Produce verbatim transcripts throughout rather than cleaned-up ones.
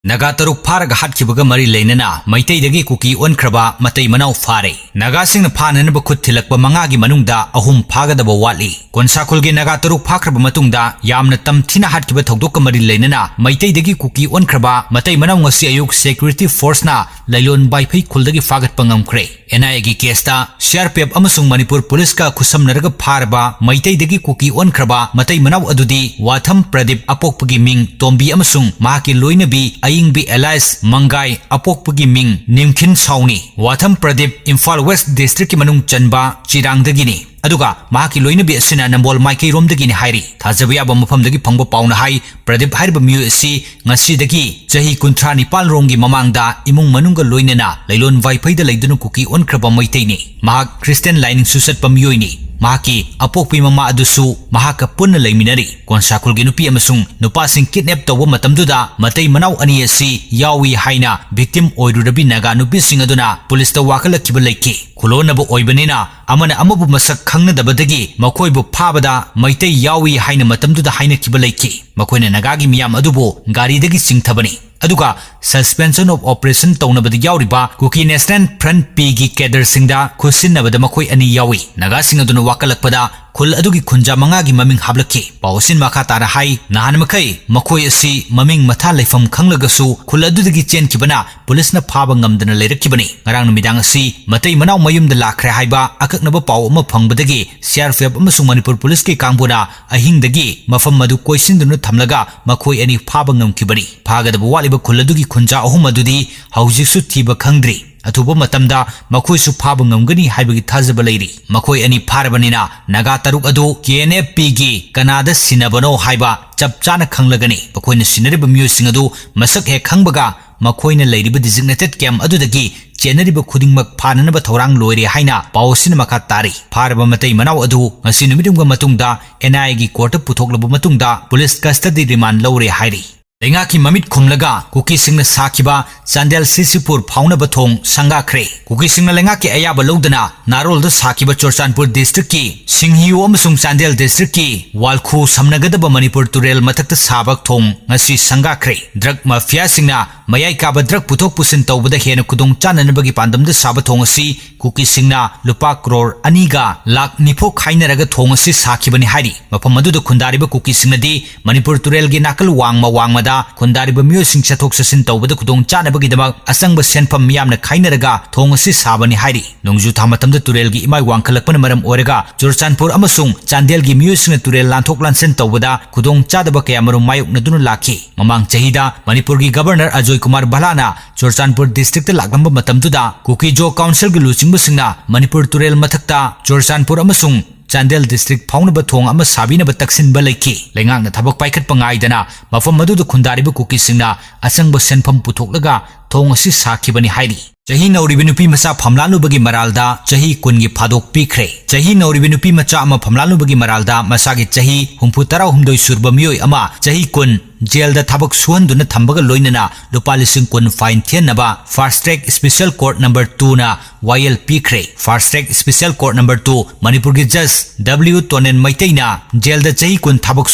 ꯅꯥꯒꯥ ꯇꯔꯨꯛ ꯐꯥꯔꯒ ꯍꯥꯠꯈꯤꯕꯒ ꯃꯔꯤ ꯂꯩꯅꯅ ꯃꯩꯇꯩꯗꯒꯤ ꯀꯨꯀꯤ ꯑꯣꯟꯈ꯭ꯔꯕ ꯃꯇꯩ ꯃꯅꯥꯎ ꯐꯥꯔꯦ꯫ ꯅꯥꯒꯥꯁꯤꯡꯅ ꯐꯥꯅꯅꯕ ꯈꯨꯠ ꯊꯤꯜꯂꯛꯄ ꯃꯉꯥꯒꯤ ꯃꯅꯨꯡꯗ ꯑꯍꯨꯝ ꯐꯥꯒꯗꯕ ꯋꯥꯠꯂꯤ꯫ ꯀꯣꯟꯁꯥꯈꯨꯜꯒꯤ ꯅꯥꯒꯥ ꯇꯔꯨꯛ ꯐꯥꯈ꯭ꯔꯕ ꯃꯇꯨꯡꯗ ꯌꯥꯝꯅ ꯇꯝꯊꯤꯅ ꯍꯥꯠꯈꯤꯕ ꯊꯧꯗꯣꯛꯀ ꯃꯔꯤ ꯂꯩꯅꯅ ꯃꯩꯇꯩꯗꯒꯤ ꯀꯨꯀꯤ ꯑꯣꯟꯈ꯭ꯔꯕ ꯃꯇꯩ ꯃꯅꯥꯎ ꯉꯁꯤ ꯑꯌꯨꯛ security forceꯅ ꯂꯩꯂꯣꯟ ꯋꯥꯏꯐꯩ ꯈꯨꯜꯗꯒꯤ ꯐꯥꯒꯠꯄ ꯉꯝꯈ꯭ꯔꯦ꯫ NIAꯒꯤ caseꯇ CRPF ꯑꯃꯁꯨꯡ ꯃꯅꯤꯄꯨꯔ ꯄꯨꯂꯤꯁꯀ ꯈꯨꯠꯁꯝꯅꯔꯒ ꯐꯥꯔꯕ ꯃꯩꯇꯩꯗꯒꯤ ꯀꯨꯀꯤ ꯑꯣꯟꯈ꯭ꯔꯕ ꯃꯇꯩ ꯃꯅꯥꯎ ꯑꯗꯨꯗꯤ ꯋꯥꯊꯝ ꯄ꯭ꯔꯗꯤꯞ, ꯑꯄꯣꯛꯄꯒꯤ ꯃꯤꯡ ꯇꯣꯝꯕꯤ, ꯑꯃꯁꯨꯡ ꯃꯍꯥꯛꯀꯤ ꯂꯣꯏꯅꯕꯤ ꯑꯌꯤꯡꯕꯤ alias ꯃꯪꯒꯥꯏ, ꯑꯄꯣꯛꯄꯒꯤ ꯃꯤꯡ ꯅꯤꯝꯈꯤꯟ ꯁꯥꯎꯅꯤ꯫ ꯋꯥꯊꯝ ꯄ꯭ꯔꯗꯤꯞ ꯏꯝꯐꯥꯜ West Districtꯀꯤ ꯃꯅꯨꯡ ꯆꯟꯕ ꯆꯤꯔꯥꯡꯗꯒꯤꯅꯤ꯫ ꯑꯗꯨꯒ ꯃꯍꯥꯛꯀꯤ ꯂꯣꯏꯅꯕꯤ ꯑꯁꯤꯅ ꯅꯝꯕꯣꯜ ꯃꯥꯏꯀꯩꯔꯣꯝꯗꯒꯤꯅꯤ ꯍꯥꯏꯔꯤ꯫ ꯊꯥꯖꯕ ꯌꯥꯕ ꯃꯐꯝꯗꯒꯤ ꯐꯪꯕ ꯄꯥꯎꯅ ꯍꯥꯏ, ꯄ꯭ꯔꯗꯤꯞ ꯍꯥꯏꯔꯤꯕ ꯃꯤꯑꯣꯏ ꯑꯁꯤ ꯉꯁꯤꯗꯒꯤ ꯆꯍꯤ ꯀꯨꯟꯊ꯭ꯔꯥ ꯅꯤꯄꯥꯜ ꯔꯣꯝꯒꯤ ꯃꯃꯥꯡꯗ ꯏꯃꯨꯡ ꯃꯅꯨꯡꯒ ꯂꯣꯏꯅꯅ ꯂꯩꯂꯣꯟ ꯋꯥꯏꯐꯩꯗ ꯂꯩꯗꯨꯅ ꯀꯨꯀꯤ ꯑꯣꯟꯈ꯭ꯔꯕ ꯃꯩꯇꯩꯅꯤ꯫ ꯃꯍꯥꯛ Christian ꯂꯥꯏꯅꯤꯡꯁꯨ ꯆꯠꯄ ꯃꯤꯑꯣꯏꯅꯤ꯫ ꯃꯍꯥꯛꯀꯤ ꯑꯄꯣꯛꯄꯤ ꯃꯃꯥ ꯑꯗꯨꯁꯨ ꯃꯍꯥꯛꯀ ꯄꯨꯟꯅ ꯂꯩꯃꯤꯟꯅꯔꯤ꯫ ꯀꯣꯟꯁꯥꯈꯨꯜꯒꯤ ꯅꯨꯄꯤ ꯑꯃꯁꯨꯡ ꯅꯨꯄꯥꯁꯤꯡ kidnap ꯇꯧꯕ ꯃꯇꯝꯗꯨꯗ ꯃꯇꯩ ꯃꯅꯥꯎ ꯑꯅꯤ ꯑꯁꯤ ꯌꯥꯎꯏ ꯍꯥꯏꯅ victim ꯑꯣꯏꯔꯨꯔꯕꯤ ꯅꯥꯒꯥ ꯅꯨꯄꯤꯁꯤꯡ ꯑꯗꯨꯅ ꯄꯨꯂꯤꯁꯇ ꯋꯥꯀꯠꯂꯛꯈꯤꯕ ꯂꯩꯈꯤ꯫ ꯈꯨꯂꯣꯟꯅꯕ ꯑꯣꯏꯕꯅꯤꯅ ꯑꯃꯅ ꯑꯃꯕꯨ ꯃꯁꯛ ꯈꯪꯅꯗꯕꯗꯒꯤ ꯃꯈꯣꯏꯕꯨ ꯐꯥꯕꯗ ꯃꯩꯇꯩ ꯌꯥꯎꯏ ꯍꯥꯏꯅ ꯃꯇꯝꯗꯨꯗ ꯍꯥꯏꯅꯈꯤꯕ ꯂꯩꯈꯤ꯫ ꯃꯈꯣꯏꯅ ꯅꯥꯒꯥꯒꯤ ꯃꯤꯌꯥꯝ ꯑꯗꯨꯕꯨ ꯒꯥꯔꯤꯗꯒꯤ ꯆꯤꯡꯊꯕꯅꯤ꯫ ꯑꯗꯨꯒ suspension of operation ꯇꯧꯅꯕꯗ ꯌꯥꯎꯔꯤꯕ Kuki National Front, ꯄꯤꯒꯤ cadreꯁꯤꯡꯗ ꯈꯨꯠꯁꯤꯟꯅꯕꯗ ꯃꯈꯣꯏ ꯑꯅꯤ ꯌꯥꯎꯏ꯫ ꯅꯥꯒꯥꯁꯤꯡ ꯑꯗꯨꯅ ꯋꯥꯀꯠꯂꯛꯄꯗ ꯈꯨꯜ ꯑꯗꯨꯒꯤ ꯈꯨꯟꯖꯥ ꯃꯉꯥꯒꯤ ꯃꯃꯤꯡ ꯍꯥꯞꯂꯛꯈꯤ꯫ ꯄꯥꯎ ꯑꯁꯤꯅ ꯃꯈꯥ ꯇꯥꯅ ꯍꯥꯏ, ꯅꯍꯥꯟ ꯃꯈꯩ ꯃꯈꯣꯏ ꯑꯁꯤ ꯃꯃꯤꯡ ꯃꯊꯥ ꯂꯩꯐꯝ ꯈꯪꯂꯒꯁꯨ ꯈꯨꯜ ꯑꯗꯨꯗꯒꯤ ꯆꯦꯟꯈꯤꯕꯅ ꯄꯨꯂꯤꯁꯅ ꯐꯥꯕ ꯉꯝꯗꯅ ꯂꯩꯔꯛꯈꯤꯕꯅꯤ꯫ ꯉꯔꯥꯡ ꯅꯨꯃꯤꯗꯥꯡ ꯑꯁꯤ ꯃꯇꯩ ꯃꯅꯥꯎ ꯃꯌꯨꯝꯗ ꯂꯥꯛꯈ꯭ꯔꯦ ꯍꯥꯏꯕ ꯑꯀꯛꯅꯕ ꯄꯥꯎ ꯑꯃ ꯐꯪꯕꯗꯒꯤ CRPF ꯑꯃꯁꯨꯡ ꯃꯅꯤꯄꯨꯔ ꯄꯨꯂꯤꯁꯀꯤ ꯀꯥꯡꯕꯨꯅ ꯑꯍꯤꯡꯗꯒꯤ ꯃꯐꯝ ꯑꯗꯨ ꯀꯣꯏꯁꯤꯟꯗꯨꯅ ꯊꯝꯂꯒ ꯃꯈꯣꯏ ꯑꯅꯤ ꯐꯥꯕ ꯉꯝꯈꯤꯕꯅꯤ꯫ ꯐꯥꯒꯗꯕ ꯋꯥꯠꯂꯤꯕ ꯈꯨꯜ ꯑꯗꯨꯒꯤ ꯈꯨꯟꯖꯥ ꯑꯍꯨꯝ ꯑꯗꯨꯗꯤ ꯍꯧꯖꯤꯛꯁꯨ ꯊꯤꯕ ꯈꯪꯗ꯭ꯔꯤ꯫ ꯑꯊꯨꯕ ꯃꯇꯝꯗ ꯃꯈꯣꯏꯁꯨ ꯐꯥꯕ ꯉꯝꯒꯅꯤ ꯍꯥꯏꯕꯒꯤ ꯊꯥꯖꯕ ꯂꯩꯔꯤ꯫ ꯃꯈꯣꯏ ꯑꯅꯤ ꯐꯥꯔꯕꯅꯤꯅ ꯅꯥꯒꯥ ꯇꯔꯨꯛ ꯑꯗꯨ KNFPꯒꯤ ꯀꯅꯥꯗ ꯁꯤꯟꯅꯕꯅꯣ ꯍꯥꯏꯕ ꯆꯞ ꯆꯥꯅ ꯈꯪꯂꯒꯅꯤ꯫ ꯃꯈꯣꯏꯅ ꯁꯤꯟꯅꯔꯤꯕ ꯃꯤꯑꯣꯏꯁꯤꯡ ꯑꯗꯨ ꯃꯁꯛ ꯍꯦꯛ ꯈꯪꯕꯒ ꯃꯈꯣꯏꯅ ꯂꯩꯔꯤꯕ designated camp ꯑꯗꯨꯗꯒꯤ ꯆꯦꯟꯅꯔꯤꯕ ꯈꯨꯗꯤꯡꯃꯛ ꯐꯥꯅꯅꯕ ꯊꯧꯔꯥꯡ ꯂꯣꯏꯔꯦ ꯍꯥꯏꯅ ꯄꯥꯎ ꯑꯁꯤꯅ ꯃꯈꯥ ꯇꯥꯔꯤ꯫ ꯐꯥꯔꯕ ꯃꯇꯩ ꯃꯅꯥꯎ ꯑꯗꯨ ꯉꯁꯤ ꯅꯨꯃꯤꯠꯌꯨꯡꯒꯤ ꯃꯇꯨꯡꯗ NIAꯒꯤ courtꯇ ꯄꯨꯊꯣꯛꯂꯕ ꯃꯇꯨꯡꯗ police custody remand ꯂꯧꯔꯦ ꯍꯥꯏꯔꯤ꯫ ꯂꯩꯉꯥꯛꯀꯤ ꯃꯃꯤꯠ ꯈꯨꯝꯂꯒ ꯀꯨꯀꯤꯁꯤꯡꯅ ꯁꯥꯈꯤꯕ ꯆꯥꯟꯗꯦꯜ ꯁꯤꯁꯤꯄꯨꯔ ꯐꯥꯎꯅꯕ ꯊꯣꯡ ꯁꯪꯒꯥꯈ꯭ꯔꯦ꯫ ꯀꯨꯀꯤꯁꯤꯡꯅ ꯂꯩꯉꯥꯛꯀꯤ ꯑꯌꯥꯕ ꯂꯧꯗꯅ ꯅꯥꯔꯣꯜꯗ ꯁꯥꯈꯤꯕ ꯆꯨꯔꯆꯥꯟꯄꯨꯔ ꯗꯤꯁꯇ꯭ꯔꯤꯛꯀꯤ ꯁꯤꯡꯍꯤꯌꯨ ꯑꯃꯁꯨꯡ ꯆꯥꯟꯗꯦꯜ ꯗꯤꯁꯇ꯭ꯔꯤꯛꯀꯤ ꯋꯥꯜꯈꯨ ꯁꯝꯅꯒꯗꯕ ꯃꯅꯤꯄꯨꯔ ꯇꯨꯔꯦꯜ ꯃꯊꯛꯇ ꯁꯥꯕ ꯊꯣꯡ ꯉꯁꯤ ꯁꯪꯒꯥꯈ꯭ꯔꯦ꯫ ꯗ꯭ꯔꯒ ꯃꯥꯐꯤꯌꯥꯁꯤꯡꯅ ꯃꯌꯥꯏ ꯀꯥꯕ ꯗ꯭ꯔꯒ ꯄꯨꯊꯣꯛ ꯄꯨꯁꯤꯟ ꯇꯧꯕꯗ ꯍꯦꯟꯅ ꯈꯨꯗꯣꯡ ꯆꯥꯅꯅꯕꯒꯤ ꯄꯥꯟꯗꯝꯗ ꯁꯥꯕ ꯊꯣꯡ ꯑꯁꯤ ꯀꯨꯀꯤꯁꯤꯡꯅ ꯂꯨꯄꯥ ꯀ꯭ꯔꯣꯔ ꯑꯅꯤꯒ ꯂꯥꯈ ꯅꯤꯐꯨ ꯈꯥꯏꯅꯔꯒ ꯊꯣꯡ ꯑꯁꯤ ꯁꯥꯈꯤꯕꯅꯤ ꯍꯥꯏꯔꯤ꯫ ꯃꯐꯝ ꯑꯗꯨꯗ ꯈꯨꯟꯗꯥꯔꯤꯕ ꯀꯨꯀꯤꯁꯤꯡꯅꯗꯤ ꯃꯅꯤꯄꯨꯔ ꯇꯨꯔꯦꯜꯒꯤ ꯅꯥꯀꯜ ꯋꯥꯡꯃ ꯋꯥꯡꯃꯗ ꯈꯨꯟꯗꯥꯔꯤꯕ ꯃꯤꯑꯣꯏꯁꯤꯡ ꯆꯠꯊꯣꯛ ꯆꯠꯁꯤꯟ ꯇꯧꯕꯗ ꯈꯨꯗꯣꯡ ꯆꯥꯅꯕꯒꯤꯗꯃꯛ ꯑꯆꯪꯕ ꯁꯦꯟꯐꯝ ꯃꯤꯌꯥꯝꯅ ꯈꯥꯏꯅꯔꯒ ꯊꯣꯡ ꯑꯁꯤ ꯁꯥꯕꯅꯤ ꯍꯥꯏꯔꯤ꯫ ꯅꯣꯡꯖꯨ ꯊꯥ ꯃꯇꯝꯗ ꯇꯨꯔꯦꯜꯒꯤ ꯏꯃꯥꯏ ꯋꯥꯡꯈꯠꯂꯛꯄꯅ ꯃꯔꯝ ꯑꯣꯏꯔꯒ ꯆꯨꯔꯆꯥꯟꯄꯨꯔ ꯑꯃꯁꯨꯡ ꯆꯥꯟꯗꯦꯜꯒꯤ ꯃꯤꯑꯣꯏꯁꯤꯡꯅ ꯇꯨꯔꯦꯜ ꯂꯥꯟꯊꯣꯛ ꯂꯥꯟꯁꯤꯟ ꯇꯧꯕꯗ ꯈꯨꯗꯣꯡ ꯆꯥꯗꯕ ꯀꯌꯥꯃꯔꯨꯝ ꯃꯥꯌꯣꯛꯅꯗꯨꯅ ꯂꯥꯛꯈꯤ꯫ ꯃꯃꯥꯡ ꯆꯍꯤꯗ ꯃꯅꯤꯄꯨꯔꯒꯤ ꯒꯕꯔꯅꯔ ꯑꯖꯣꯏ ꯀꯨꯃꯥꯔ ꯚꯂꯥꯅ ꯆꯨꯔꯆꯥꯟꯄꯨꯔ ꯗꯤꯁꯇ꯭ꯔꯤꯛꯇ ꯂꯥꯛꯂꯝꯕ ꯃꯇꯝꯗꯨꯗ ꯀꯨꯀꯤꯖꯣ ꯀꯥꯎꯟꯁꯤꯜꯒꯤ ꯂꯨꯆꯤꯡꯕꯁꯤꯡꯅ ꯃꯅꯤꯄꯨꯔ ꯇꯨꯔꯦꯜ ꯃꯊꯛꯇ ꯆꯨꯔꯆꯥꯟꯄꯨꯔ ꯑꯃꯁꯨꯡ ꯆꯥꯟꯗꯦꯜ ꯗꯤꯁꯇ꯭ꯔꯤꯛ ꯐꯥꯎꯅꯕ ꯊꯣꯡ ꯑꯃ ꯁꯥꯕꯤꯅꯕ ꯇꯛꯁꯤꯟꯕ ꯂꯩꯈꯤ꯫ ꯂꯩꯉꯥꯛꯅ ꯊꯕꯛ ꯄꯥꯏꯈꯠꯄ ꯉꯥꯏꯗꯅ ꯃꯐꯝ ꯑꯗꯨꯗ ꯈꯨꯟꯗꯥꯔꯤꯕ ꯀꯨꯀꯤꯁꯤꯡꯅ ꯑꯆꯪꯕ ꯁꯦꯟꯐꯝ ꯄꯨꯊꯣꯛꯂꯒ ꯊꯣꯡ ꯑꯁꯤ ꯁꯥꯈꯤꯕꯅꯤ ꯍꯥꯏꯔꯤ꯫ ꯆꯍꯤ ꯅꯧꯔꯤꯕ ꯅꯨꯄꯤ ꯃꯆꯥ ꯐꯝꯂꯥꯜꯂꯨꯕꯒꯤ ꯃꯔꯥꯜꯗ ꯆꯍꯤ ꯀꯨꯟꯒꯤ ꯐꯥꯗꯣꯛ ꯄꯤꯈ꯭ꯔꯦ꯫ ꯆꯍꯤ ꯅꯧꯔꯤꯕ ꯅꯨꯄꯤ ꯃꯆꯥ ꯑꯃ ꯐꯝꯂꯥꯜꯂꯨꯕꯒꯤ ꯃꯔꯥꯜꯗ ꯃꯁꯥꯒꯤ ꯆꯍꯤ ꯍꯨꯝꯐꯨ ꯇꯔꯥꯍꯨꯝꯗꯣꯏ ꯁꯨꯔꯕ ꯃꯤꯑꯣꯏ ꯑꯃ ꯆꯍꯤ ꯀꯨꯟ ꯖꯦꯜꯗ ꯊꯕꯛ ꯁꯨꯍꯟꯗꯨꯅ ꯊꯝꯕꯒ ꯂꯣꯏꯅꯅ ꯂꯨꯄꯥ ꯂꯤꯁꯤꯡ ꯀꯨꯟ ꯐꯥꯏꯟ ꯊꯤꯍꯟꯅꯕ Fast Track Special Court Number two ꯅ ꯋꯥꯌꯦꯜ ꯄꯤꯈ꯭ꯔꯦ꯫ Fast Track Special Court Number two ꯃꯅꯤꯄꯨꯔꯒꯤ ꯖꯖ ꯗꯕ꯭ꯂꯤꯎ ꯇꯣꯅꯦꯟ ꯃꯩꯇꯩꯅ ꯖꯦꯜꯗ ꯆꯍꯤ ꯀꯨꯟ ꯊꯕꯛ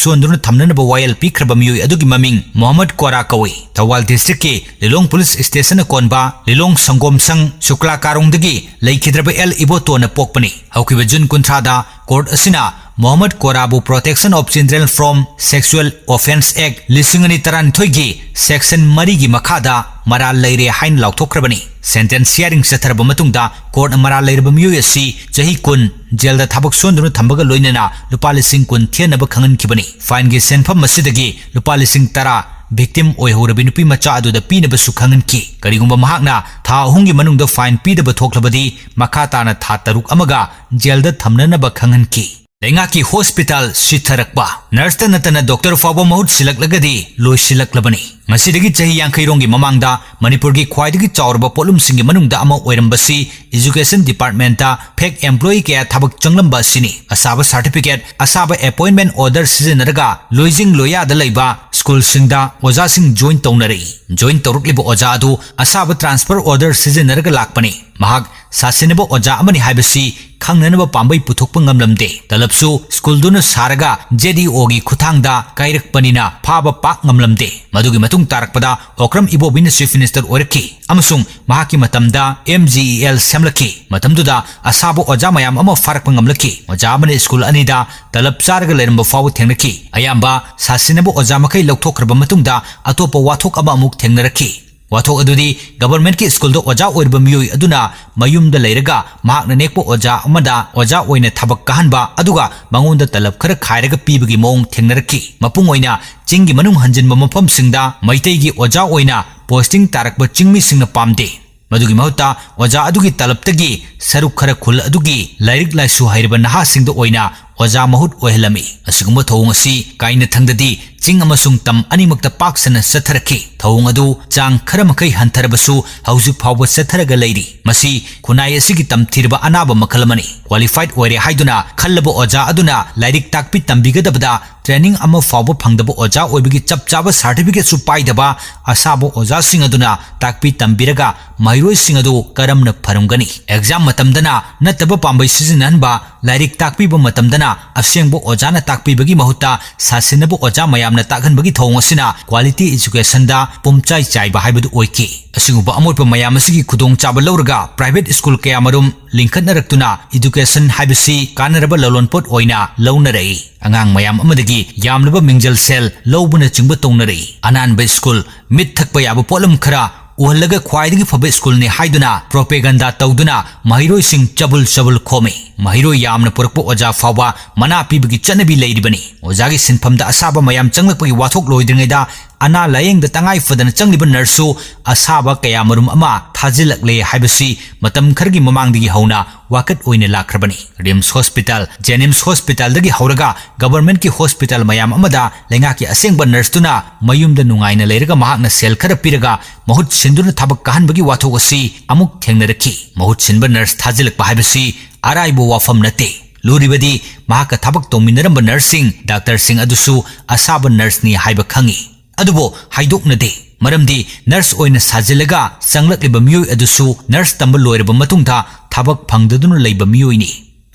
ꯁꯨꯍꯟꯗꯨꯅ ꯊꯝꯅꯅꯕ ꯋꯥꯌꯦꯜ ꯄꯤꯈ꯭ꯔꯕ ꯃꯤꯑꯣꯏ ꯑꯗꯨꯒꯤ ꯃꯃꯤꯡ ꯃꯣꯍꯝꯃꯗ ꯀꯣꯔꯥ ꯀꯧꯏ꯫ ꯊꯧꯕꯥꯜ ꯗꯤꯁꯇ꯭ꯔꯤꯛꯀꯤ ꯂꯤꯂꯣꯡ ꯄꯨꯂꯤꯁ ꯁ꯭ꯇꯦꯁꯟꯅ ꯀꯣꯟꯕ ꯂꯤꯂꯣꯡ ꯁꯪꯒꯣꯝꯁꯪ ꯁꯨꯀ꯭ꯂꯥ ꯀꯥꯔꯣꯡꯗꯒꯤ ꯂꯩꯈꯤꯗ꯭ꯔꯕ ꯑꯦꯜ ꯏꯕꯣꯇꯣꯅ ꯄꯣꯛꯄꯅꯤ꯫ ꯍꯧꯈꯤꯕ ꯖꯨꯟ ꯀꯨꯟꯊ꯭ꯔꯥꯗ ꯀꯣꯔꯠ ꯑꯁꯤꯅ Mohammad ꯀꯣꯔꯥꯕꯨ Protection of Children from Sexual Offence Act ꯂꯤꯁꯤꯡ ꯑꯅꯤ ꯇꯔꯥꯅꯤꯊꯣꯏꯒꯤ ꯁꯦꯛꯁꯟ ꯃꯔꯤꯒꯤ ꯃꯈꯥꯗ ꯃꯔꯥꯜ ꯂꯩꯔꯦ ꯍꯥꯏꯅ ꯂꯥꯎꯊꯣꯛꯈ꯭ꯔꯕꯅꯤ꯫ ꯁꯦꯟꯇꯦꯟꯁ ꯍꯤꯌꯥꯔꯤꯡ ꯆꯠꯊꯔꯕ ꯃꯇꯨꯡꯗ ꯀꯣꯔꯠꯅ ꯃꯔꯥꯜ ꯂꯩꯔꯕ ꯃꯤꯑꯣꯏ ꯑꯁꯤ ꯆꯍꯤ ꯀꯨꯟ ꯖꯦꯜꯗ ꯊꯕꯛ ꯁꯨꯍꯟꯗꯨꯅ ꯊꯝꯕꯒ ꯂꯣꯏꯅꯅ ꯂꯨꯄꯥ ꯂꯤꯁꯤꯡ ꯀꯨꯟ ꯊꯤꯍꯟꯅꯕ ꯈꯪꯍꯟꯈꯤꯕꯅꯤ꯫ ꯐꯥꯏꯟꯒꯤ ꯁꯦꯟꯐꯝ ꯑꯁꯤꯗꯒꯤ ꯂꯨꯄꯥ ꯂꯤꯁꯤꯡ ꯇꯔꯥ ꯚꯤꯛꯇꯤꯝ ꯑꯣꯏꯍꯧꯔꯕꯤ ꯅꯨꯄꯤ ꯃꯆꯥ ꯑꯗꯨꯗ ꯄꯤꯅꯕꯁꯨ ꯈꯪꯍꯟꯈꯤ꯫ ꯀꯔꯤꯒꯨꯝꯕ ꯃꯍꯥꯛꯅ ꯊꯥ ꯑꯍꯨꯝꯒꯤ ꯃꯅꯨꯡꯗ ꯐꯥꯏꯟ ꯄꯤꯗꯕ ꯊꯣꯛꯂꯕꯗꯤ ꯃꯈꯥ ꯇꯥꯅ ꯊꯥ ꯇꯔꯨꯛ ꯑꯃꯒ ꯖꯦꯜꯗ ꯊꯝꯅꯅꯕ ꯈꯪꯍꯟꯈꯤ꯫ ꯂꯩꯉꯥꯛꯀꯤ ꯍꯣꯁꯄꯤꯇꯥꯜ ꯁꯤꯊꯔꯛꯄ꯫ Nurse ꯇ ꯅꯠꯇꯅ doctor ꯐꯥꯎꯕ ꯃꯍꯨꯠ ꯁꯤꯜꯂꯛꯂꯒꯗꯤ ꯂꯣꯏꯁꯤꯜꯂꯛꯂꯕꯅꯤ꯫ ꯉꯁꯤꯗꯒꯤ ꯆꯍꯤ ꯌꯥꯡꯈꯩ ꯔꯣꯝꯒꯤ ꯃꯃꯥꯡꯗ ꯃꯅꯤꯄꯨꯔꯒꯤ ꯈ꯭ꯋꯥꯏꯗꯒꯤ ꯆꯥꯎꯔꯕ ꯄꯣꯠꯂꯨꯝꯁꯤꯡꯒꯤ ꯃꯅꯨꯡꯗ ꯑꯃ ꯑꯣꯏꯔꯝꯕꯁꯤ education department ꯇ fake employee ꯀꯌꯥ ꯊꯕꯛ ꯆꯪꯂꯝꯕ ꯑꯁꯤꯅꯤ꯫ ꯑꯁꯥꯕ certificate, ꯑꯁꯥꯕ appointment order ꯁꯤꯖꯤꯟꯅꯔꯒ ꯂꯣꯏꯖꯤꯡ ꯂꯣꯌꯥꯗ ꯂꯩꯕ school ꯁꯤꯡꯗ ꯑꯣꯖꯥꯁꯤꯡ join ꯇꯧꯅꯔꯛꯏ꯫ Join ꯇꯧꯔꯛꯂꯤꯕ ꯑꯣꯖꯥ ꯑꯗꯨ ꯑꯁꯥꯕ transfer order ꯁꯤꯖꯤꯟꯅꯔꯒ ꯂꯥꯛꯄꯅꯤ꯫ ꯃꯍꯥꯛ ꯁꯥꯁꯤꯟꯅꯕ ꯑꯣꯖꯥ ꯑꯃꯅꯤ ꯍꯥꯏꯕꯁꯤ ꯈꯪꯅꯅꯕ ꯄꯥꯝꯕꯩ ꯄꯨꯊꯣꯛꯄ ꯉꯝꯂꯝꯗꯦ꯫ ꯇꯂꯕꯁꯨ school ꯗꯨꯅ ꯁꯥꯔꯒ J D O ꯒꯤ ꯈꯨꯠꯊꯥꯡꯗ ꯀꯥꯏꯔꯛꯄꯅꯤꯅ ꯐꯥꯕ ꯄꯥꯛ ꯉꯝꯂꯝꯗꯦ꯫ ꯃꯗꯨꯒꯤ ꯃꯇꯨꯡ ꯇꯥꯔꯛꯄꯗ ꯑꯣꯀ꯭ꯔꯝ ꯏꯕꯣꯕꯤꯅ chief minister ꯑꯣꯏꯔꯛꯈꯤ ꯑꯃꯁꯨꯡ ꯃꯍꯥꯛꯀꯤ ꯃꯇꯝꯗ M G E L ꯁꯦꯝꯂꯛꯈꯤ꯫ ꯃꯇꯝꯗꯨꯗ ꯑꯁꯥꯕ ꯑꯣꯖꯥ ꯃꯌꯥꯝ ꯑꯃ ꯐꯥꯔꯛꯄ ꯉꯝꯂꯛꯈꯤ꯫ ꯑꯣꯖꯥ ꯑꯃꯅ school ꯑꯅꯤꯗ ꯇꯂꯕ ꯆꯥꯔꯒ ꯂꯩꯔꯝꯕ ꯐꯥꯎꯕ ꯊꯦꯡꯅꯈꯤ꯫ ꯑꯌꯥꯝꯕ ꯁꯥꯁꯤꯟꯅꯕ ꯑꯣꯖꯥ ꯃꯈꯩ ꯂꯧꯊꯣꯛꯈ꯭ꯔꯕ ꯃꯇꯨꯡꯗ ꯑꯇꯣꯞꯄ ꯋꯥꯊꯣꯛ ꯑꯃ ꯑꯃꯨꯛ ꯊꯦꯡꯅꯔꯛꯈꯤ꯫ ꯋꯥꯊꯣꯛ ꯑꯗꯨꯗꯤ government ꯀꯤ school ꯗ ꯑꯣꯖꯥ ꯑꯣꯏꯔꯤꯕ ꯃꯤꯑꯣꯏ ꯑꯗꯨꯅ ꯃꯌꯨꯝꯗ ꯂꯩꯔꯒ ꯃꯍꯥꯛꯅ ꯅꯦꯛꯄ ꯑꯣꯖꯥ ꯑꯃꯗ ꯑꯣꯖꯥ ꯑꯣꯏꯅ ꯊꯕꯛ ꯀꯥꯍꯟꯕ ꯑꯗꯨꯒ ꯃꯉꯣꯟꯗ ꯇꯂꯕ ꯈꯔ ꯈꯥꯏꯔꯒ ꯄꯤꯕꯒꯤ ꯃꯑꯣꯡ ꯊꯦꯡꯅꯔꯛꯈꯤ꯫ ꯃꯄꯨꯡ ꯑꯣꯏꯅ ꯆꯤꯡꯒꯤ ꯃꯅꯨꯡ ꯍꯟꯖꯤꯟꯕ ꯃꯐꯝꯁꯤꯡꯗ ꯃꯩꯇꯩꯒꯤ ꯑꯣꯖꯥ ꯑꯣꯏꯅ posting ꯇꯥꯔꯛꯄ ꯆꯤꯡꯃꯤꯁꯤꯡꯅ ꯄꯥꯝꯗꯦ꯫ ꯃꯗꯨꯒꯤ ꯃꯍꯨꯠꯇ ꯑꯣꯖꯥ ꯑꯗꯨꯒꯤ ꯇꯂꯕꯇꯒꯤ ꯁꯔꯨꯛ ꯈꯔ ꯈꯨꯜ ꯑꯗꯨꯒꯤ ꯂꯥꯏꯔꯤꯛ ꯂꯥꯏꯁꯨ ꯍꯩꯔꯕ ꯅꯍꯥꯁꯤꯡꯗ ꯑꯣꯏꯅ ꯑꯣꯖꯥ ꯃꯍꯨꯠ ꯑꯣꯏꯍꯜꯂꯝꯃꯤ꯫ ꯑꯁꯤꯒꯨꯝꯕ ꯊꯧꯑꯣꯡ ꯑꯁꯤ ꯀꯥꯏꯅꯊꯪꯗꯗꯤ ꯆꯤꯡ ꯑꯃꯁꯨꯡ ꯇꯝ ꯑꯅꯤꯃꯛꯇ ꯄꯥꯛ ꯁꯟꯅ ꯆꯠꯊꯔꯛꯈꯤ꯫ ꯊꯧꯑꯣꯡ ꯑꯗꯨ ꯆꯥꯡ ꯈꯔ ꯃꯈꯩ ꯍꯟꯊꯔꯕꯁꯨ ꯍꯧꯖꯤꯛ ꯐꯥꯎꯕ ꯆꯠꯊꯔꯒ ꯂꯩꯔꯤ꯫ ꯃꯁꯤ ꯈꯨꯟꯅꯥꯏ ꯑꯁꯤꯒꯤ ꯇꯝꯊꯤꯔꯕ ꯑꯅꯥꯕ ꯃꯈꯜ ꯑꯃꯅꯤ꯫ Qualified ꯑꯣꯏꯔꯦ ꯍꯥꯏꯗꯨꯅ ꯈꯜꯂꯕ ꯑꯣꯖꯥ ꯑꯗꯨꯅ ꯂꯥꯏꯔꯤꯛ ꯇꯥꯛꯄꯤ ꯇꯝꯕꯤꯒꯗꯕꯗ training ꯑꯃ ꯐꯥꯎꯕ ꯐꯪꯗꯕ ꯑꯣꯖꯥ ꯑꯣꯏꯕꯒꯤ ꯆꯞ ꯆꯥꯕ certificate ꯁꯨ ꯄꯥꯏꯗꯕ ꯑꯁꯥꯕ ꯑꯣꯖꯥꯁꯤꯡ ꯑꯗꯨꯅ ꯇꯥꯛꯄꯤ ꯇꯝꯕꯤꯔꯒ ꯃꯍꯩꯔꯣꯏꯁꯤꯡ ꯑꯗꯨ ꯀꯔꯝꯅ ꯐꯔꯝꯒꯅꯤ? Exam ꯃꯇꯝꯗꯅ ꯅꯠꯇꯕ ꯄꯥꯝꯕꯩ ꯁꯤꯖꯤꯟꯅꯍꯟꯕ, ꯂꯥꯏꯔꯤꯛ ꯇꯥꯛꯄꯤꯕ ꯃꯇꯝꯗꯅ ꯑꯁꯦꯡꯕ ꯑꯣꯖꯥꯅ ꯇꯥꯛꯄꯤꯕꯒꯤ ꯃꯍꯨꯠꯇ ꯁꯥꯁꯤꯟꯅꯕ ꯑꯣꯖꯥ ꯃꯌꯥꯝꯅ ꯇꯥꯛꯍꯟꯕꯒꯤ ꯊꯧꯑꯣꯡ ꯑꯁꯤꯅ quality education ꯗ ꯄꯨꯝꯆꯥꯏ ꯆꯥꯏꯕ ꯍꯥꯏꯕꯗꯨ ꯑꯣꯏꯈꯤ꯫ ꯑꯁꯤꯒꯨꯝꯕ ꯑꯃꯣꯠꯄ ꯃꯌꯥꯝ ꯑꯁꯤꯒꯤ ꯈꯨꯗꯣꯡꯆꯥꯕ ꯂꯧꯔꯒ private school ꯀꯌꯥꯃꯔꯨꯝ ꯂꯤꯡꯈꯠꯅꯔꯛꯇꯨꯅ education ꯍꯥꯏꯕꯁꯤ ꯀꯥꯟꯅꯔꯕ ꯂꯂꯣꯟꯄꯣꯠ ꯑꯣꯏꯅ ꯂꯧꯅꯔꯛꯏ꯫ ꯑꯉꯥꯡ ꯃꯌꯥꯝ ꯑꯃꯗꯒꯤ ꯌꯥꯝꯂꯕ ꯃꯤꯡꯖꯦꯜ ꯁꯦꯜ ꯂꯧꯕꯅꯆꯤꯡꯕ ꯇꯧꯅꯔꯛꯏ꯫ ꯑꯅꯥꯟꯕ school, ꯃꯤꯠ ꯊꯛꯄ ꯌꯥꯕ ꯄꯣꯠꯂꯝ ꯈꯔ ꯎꯍꯜꯂꯒ ꯈ꯭ꯋꯥꯏꯗꯒꯤ ꯐꯕ school ꯅꯤ ꯍꯥꯏꯗꯨꯅ propaganda ꯇꯧꯗꯨꯅ ꯃꯍꯩꯔꯣꯏꯁꯤꯡ ꯆꯕꯨꯜ ꯆꯕꯨꯜ ꯈꯣꯝꯃꯤ꯫ ꯃꯍꯩꯔꯣꯏ ꯌꯥꯝꯅ ꯄꯨꯔꯛꯄ ꯑꯣꯖꯥ ꯐꯥꯎꯕ ꯃꯅꯥ ꯄꯤꯕꯒꯤ ꯆꯠꯅꯕꯤ ꯂꯩꯔꯤꯕꯅꯤ꯫ ꯑꯣꯖꯥꯒꯤ ꯁꯤꯟꯐꯝꯗ ꯑꯁꯥꯕ ꯃꯌꯥꯝ ꯆꯪꯂꯛꯄꯒꯤ ꯋꯥꯊꯣꯛ ꯂꯣꯏꯗ꯭ꯔꯤꯉꯩꯗ ꯑꯅꯥ ꯂꯥꯌꯦꯡꯗ ꯇꯉꯥꯏ ꯐꯗꯅ ꯆꯪꯂꯤꯕ ꯅꯔꯁꯁꯨ ꯑꯁꯥꯕ ꯀꯌꯥꯃꯔꯨꯝ ꯑꯃ ꯊꯥꯖꯤꯜꯂꯛꯂꯦ ꯍꯥꯏꯕꯁꯤ ꯃꯇꯝ ꯈꯔꯒꯤ ꯃꯃꯥꯡꯗꯒꯤ ꯍꯧꯅ ꯋꯥꯀꯠ ꯑꯣꯏꯅ ꯂꯥꯛꯈ꯭ꯔꯕꯅꯤ꯫ ꯔꯤꯝꯁ ꯍꯣꯁꯄꯤꯇꯥꯜ, ꯖꯦꯅꯤꯝꯁ ꯍꯣꯁꯄꯤꯇꯥꯜꯗꯒꯤ ꯍꯧꯔꯒ ꯒꯕꯔꯃꯦꯟꯠꯀꯤ ꯍꯣꯁꯄꯤꯇꯥꯜ ꯃꯌꯥꯝ ꯑꯃꯗ ꯂꯩꯉꯥꯛꯀꯤ ꯑꯁꯦꯡꯕ ꯅꯔꯁꯇꯨꯅ ꯃꯌꯨꯝꯗ ꯅꯨꯡꯉꯥꯏꯅ ꯂꯩꯔꯒ ꯃꯍꯥꯛꯅ ꯁꯦꯜ ꯈꯔ ꯄꯤꯔꯒ ꯃꯍꯨꯠ ꯁꯤꯟꯗꯨꯅ ꯊꯕꯛ ꯀꯥꯍꯟꯕꯒꯤ ꯋꯥꯊꯣꯛ ꯑꯁꯤ ꯑꯃꯨꯛ ꯊꯦꯡꯅꯔꯛꯈꯤ꯫ ꯃꯍꯨꯠ ꯁꯤꯟꯕ ꯅꯔꯁ ꯊꯥꯖꯤꯜꯂꯛꯄ ꯍꯥꯏꯕꯁꯤ ꯑꯔꯥꯏꯕ ꯋꯥꯐꯝ ꯅꯠꯇꯦ꯫ ꯂꯨꯔꯤꯕꯗꯤ ꯃꯍꯥꯛꯀ ꯊꯕꯛ ꯇꯧꯃꯤꯟꯅꯔꯝꯕ ꯅꯔꯁꯁꯤꯡ, ꯗꯥꯛꯇꯔꯁꯤꯡ ꯑꯗꯨꯁꯨ ꯑꯁꯥꯕ ꯅꯔꯁꯅꯤ ꯍꯥꯏꯕ ꯈꯪꯏ꯫ ꯑꯗꯨꯕꯨ ꯍꯥꯏꯗꯣꯛꯅꯗꯦ꯫ ꯃꯔꯝꯗꯤ ꯅꯔꯁ ꯑꯣꯏꯅ ꯁꯥꯖꯤꯜꯂꯒ ꯆꯪꯂꯛꯂꯤꯕ ꯃꯤꯑꯣꯏ ꯑꯗꯨꯁꯨ ꯅꯔꯁ ꯇꯝꯕ ꯂꯣꯏꯔꯕ ꯃꯇꯨꯡꯗ ꯊꯕꯛ ꯐꯪꯗꯗꯨꯅ ꯂꯩꯕ ꯃꯤꯑꯣꯏꯅꯤ꯫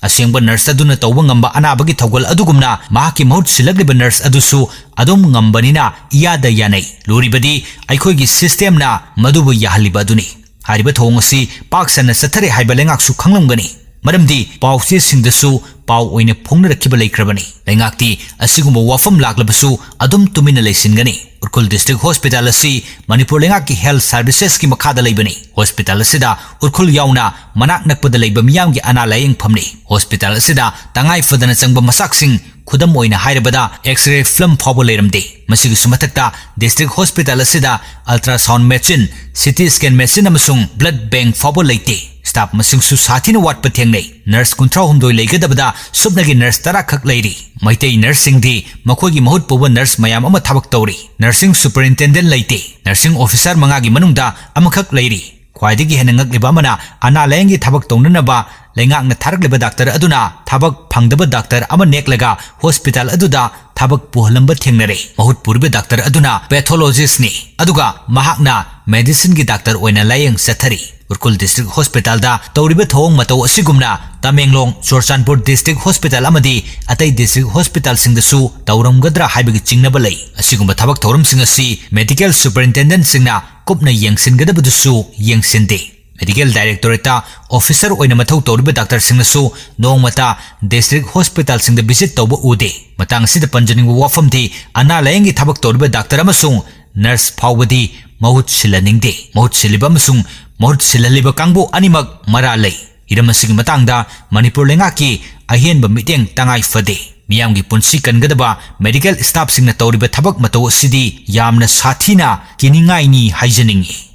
ꯑꯁꯦꯡꯕ ꯅꯔꯁ ꯑꯗꯨꯅ ꯇꯧꯕ ꯉꯝꯕ ꯑꯅꯥꯕꯒꯤ ꯊꯧꯒꯜ ꯑꯗꯨꯒꯨꯝꯅ ꯃꯍꯥꯛꯀꯤ ꯃꯍꯨꯠ ꯁꯤꯜꯂꯛꯂꯤꯕ ꯅꯔꯁ ꯑꯗꯨꯁꯨ ꯑꯗꯨꯝ ꯉꯝꯕꯅꯤꯅ ꯏꯌꯥꯗ ꯌꯥꯅꯩ꯫ ꯂꯨꯔꯤꯕꯗꯤ ꯑꯩꯈꯣꯏꯒꯤ ꯁꯤꯁꯇꯦꯝꯅ ꯃꯗꯨꯕꯨ ꯌꯥꯍꯜꯂꯤꯕ ꯑꯗꯨꯅꯤ꯫ ꯍꯥꯏꯔꯤꯕ ꯊꯧꯑꯣꯡ ꯑꯁꯤ ꯄꯥꯛ ꯁꯟꯅ ꯆꯠꯊꯔꯦ ꯍꯥꯏꯕ ꯂꯩꯉꯥꯛꯁꯨ ꯈꯪꯂꯝꯒꯅꯤ꯫ ꯃꯔꯝꯗꯤ ꯄꯥꯎ ꯆꯦꯁꯤꯡꯗꯁꯨ ꯄꯥꯎ ꯑꯣꯏꯅ ꯐꯣꯡꯅꯔꯛꯈꯤꯕ ꯂꯩꯈ꯭ꯔꯕꯅꯤ꯫ ꯂꯩꯉꯥꯛꯇꯤ ꯑꯁꯤꯒꯨꯝꯕ ꯋꯥꯐꯝ ꯂꯥꯛꯂꯕꯁꯨ ꯑꯗꯨꯝ ꯇꯨꯃꯤꯟꯅ ꯂꯩꯁꯤꯟꯒꯅꯤ꯫ ꯎꯔꯈꯨꯜ ꯗꯤꯁꯇ꯭ꯔꯤꯛ ꯍꯣꯁꯄꯤꯇꯥꯜ ꯑꯁꯤ ꯃꯅꯤꯄꯨꯔ ꯂꯩꯉꯥꯛꯀꯤ ꯍꯦꯜꯊ ꯁꯥꯔꯚꯤꯁꯦꯁꯀꯤ ꯃꯈꯥꯗ ꯂꯩꯕꯅꯤ꯫ ꯍꯣꯁꯄꯤꯇꯥꯜ ꯑꯁꯤꯗ ꯎꯔꯈꯨꯜ ꯌꯥꯎꯅ ꯃꯅꯥꯛ ꯅꯛꯄꯗ ꯂꯩꯕ ꯃꯤꯌꯥꯝꯒꯤ ꯑꯅꯥ ꯂꯥꯌꯦꯡꯐꯝꯅꯤ꯫ ꯍꯣꯁꯄꯤꯇꯥꯜ ꯑꯁꯤꯗ ꯇꯉꯥꯏ ꯐꯗꯅ ꯆꯪꯕ ꯃꯆꯥꯛꯁꯤꯡ, ꯈꯨꯗꯝ ꯑꯣꯏꯅ ꯍꯥꯏꯔꯕꯗ X-ray film ꯐꯥꯎꯕ ꯂꯩꯔꯝꯗꯦ꯫ ꯃꯁꯤꯒꯤꯁꯨ ꯃꯊꯛꯇ ꯗꯤꯁꯇ꯭ꯔꯤꯛ ꯍꯣꯁꯄꯤꯇꯥꯜ ꯑꯁꯤꯗ ultrasound machine, CT scan machine ꯑꯃꯁꯨꯡ blood bank ꯐꯥꯎꯕ ꯂꯩꯇꯦ꯫ ꯁ꯭ꯇꯥꯐ ꯃꯁꯤꯡꯁꯨ ꯁꯥꯊꯤꯅ ꯋꯥꯠꯄ ꯊꯦꯡꯅꯩ꯫ ꯅꯔꯁ ꯀꯨꯟꯊ꯭ꯔꯥ ꯍꯨꯝꯗꯣꯏ ꯂꯩꯒꯗꯕꯗ ꯁꯨꯞꯅꯒꯤ ꯅꯔꯁ ꯇꯔꯥ ꯈꯛ ꯂꯩꯔꯤ꯫ ꯃꯩꯇꯩ ꯅꯔꯁꯁꯤꯡꯗꯤ ꯃꯈꯣꯏꯒꯤ ꯃꯍꯨꯠ ꯄꯨꯕ ꯅꯔꯁ ꯃꯌꯥꯝ ꯑꯃ ꯊꯕꯛ ꯇꯧꯔꯤ꯫ ꯅꯔꯁꯤꯡ ꯁꯨꯄꯔꯤꯟꯇꯦꯟꯗꯦꯟꯠ ꯂꯩꯇꯦ꯫ ꯅꯔꯁꯤꯡ ꯑꯣꯐꯤꯁꯥꯔ ꯃꯉꯥꯒꯤ ꯃꯅꯨꯡꯗ ꯑꯃꯈꯛ ꯂꯩꯔꯤ꯫ ꯈ꯭ꯋꯥꯏꯗꯒꯤ ꯍꯦꯟꯅ ꯉꯛꯂꯤꯕ ꯑꯃꯅ, ꯑꯅꯥ ꯂꯥꯌꯦꯡꯒꯤ ꯊꯕꯛ ꯇꯧꯅꯅꯕ ꯂꯩꯉꯥꯛꯅ ꯊꯥꯔꯛꯂꯤꯕ ꯗꯥꯛꯇꯔ ꯑꯗꯨꯅ ꯊꯕꯛ ꯐꯪꯗꯕ ꯗꯥꯛꯇꯔ ꯑꯃ ꯅꯦꯛꯂꯒ ꯍꯣꯁꯄꯤꯇꯥꯜ ꯑꯗꯨꯗ ꯊꯕꯛ ꯄꯨꯍꯜꯂꯝꯕ ꯊꯦꯡꯅꯔꯦ꯫ ꯃꯍꯨꯠ ꯄꯨꯔꯤꯕ ꯗꯥꯛꯇꯔ ꯑꯗꯨꯅ ꯄꯦꯊꯣꯂꯣꯖꯤꯁ꯭ꯠꯅꯤ, ꯑꯗꯨꯒ ꯃꯍꯥꯛꯅ ꯃꯦꯗꯤꯁꯤꯟꯒꯤ ꯗꯥꯛꯇꯔ ꯑꯣꯏꯅ ꯂꯥꯌꯦꯡ ꯆꯠꯊꯔꯤ꯫ ꯎꯔꯈꯨꯜ ꯗꯤꯁꯇ꯭ꯔꯤꯛ ꯍꯣꯁꯄꯤꯇꯥꯜꯗ ꯇꯧꯔꯤꯕ ꯊꯧꯑꯣꯡ ꯃꯇꯧ ꯑꯁꯤꯒꯨꯝꯅ ꯇꯃꯦꯡꯂꯣꯡ, ꯆꯨꯔꯆꯥꯟꯄꯨꯔ ꯗꯤꯁꯇ꯭ꯔꯤꯛ ꯍꯣꯁꯄꯤꯇꯥꯜ ꯑꯃꯗꯤ ꯑꯇꯩ ꯗꯤꯁꯇ꯭ꯔꯤꯛ ꯍꯣꯁꯄꯤꯇꯥꯜꯁꯤꯡꯗꯁꯨ ꯇꯧꯔꯝꯒꯗ꯭ꯔꯥ ꯍꯥꯏꯕꯒꯤ ꯆꯤꯡꯅꯕ ꯂꯩ꯫ ꯑꯁꯤꯒꯨꯝꯕ ꯊꯕꯛ ꯊꯧꯔꯝꯁꯤꯡ ꯑꯁꯤ ꯃꯦꯗꯤꯀꯦꯜ ꯁꯨꯄꯔꯤꯟꯇꯦꯟꯗꯦꯟꯠꯁꯤꯡꯅ ꯀꯨꯞꯅ ꯌꯦꯡꯁꯤꯟꯒꯗꯕꯗꯨꯁꯨ ꯌꯦꯡꯁꯤꯟꯗꯦ꯫ ꯃꯦꯗꯤꯀꯦꯜ ꯗꯥꯏꯔꯦꯛꯇꯣꯔꯦꯠꯇ ꯑꯣꯐꯤꯁꯥꯔ ꯑꯣꯏꯅ ꯃꯊꯧ ꯇꯧꯔꯤꯕ ꯗꯥꯛꯇꯔꯁꯤꯡꯅꯁꯨ ꯅꯣꯡꯃꯇ ꯗꯤꯁꯇ꯭ꯔꯤꯛ ꯍꯣꯁꯄꯤꯇꯥꯜꯁꯤꯡꯗ ꯚꯤꯖꯤꯠ ꯇꯧꯕ ꯎꯗꯦ꯫ ꯃꯇꯥꯡ ꯑꯁꯤꯗ ꯄꯟꯖꯅꯤꯡꯕ ꯋꯥꯐꯝꯗꯤ, ꯑꯅꯥ ꯂꯥꯌꯦꯡꯒꯤ ꯊꯕꯛ ꯇꯧꯔꯤꯕ ꯗꯥꯛꯇꯔ ꯑꯃꯁꯨꯡ ꯅꯔꯁ ꯐꯥꯎꯕꯗꯤ ꯃꯍꯨꯠ ꯁꯤꯜꯍꯟꯅꯤꯡꯗꯦ꯫ ꯃꯍꯨꯠ ꯁꯤꯜꯂꯤꯕ ꯑꯃꯁꯨꯡ ꯃꯍꯨꯠ ꯁꯤꯜꯍꯜꯂꯤꯕ ꯀꯥꯡꯕꯨ ꯑꯅꯤꯃꯛ ꯃꯔꯥꯜ ꯂꯩ꯫ ꯍꯤꯔꯝ ꯑꯁꯤꯒꯤ ꯃꯇꯥꯡꯗ ꯃꯅꯤꯄꯨꯔ ꯂꯩꯉꯥꯛꯀꯤ ꯑꯍꯦꯟꯕ ꯃꯤꯠꯌꯦꯡ ꯇꯉꯥꯏ ꯐꯗꯦ꯫ ꯃꯤꯌꯥꯝꯒꯤ ꯄꯨꯟꯁꯤ ꯀꯟꯒꯗꯕ medical staffꯁꯤꯡꯅ ꯇꯧꯔꯤꯕ ꯊꯕꯛ ꯃꯇꯧ ꯑꯁꯤꯗꯤ ꯌꯥꯝꯅ ꯁꯥꯊꯤꯅ ꯀꯤꯅꯤꯡꯉꯥꯏꯅꯤ ꯍꯥꯏꯖꯅꯤꯡꯏ꯫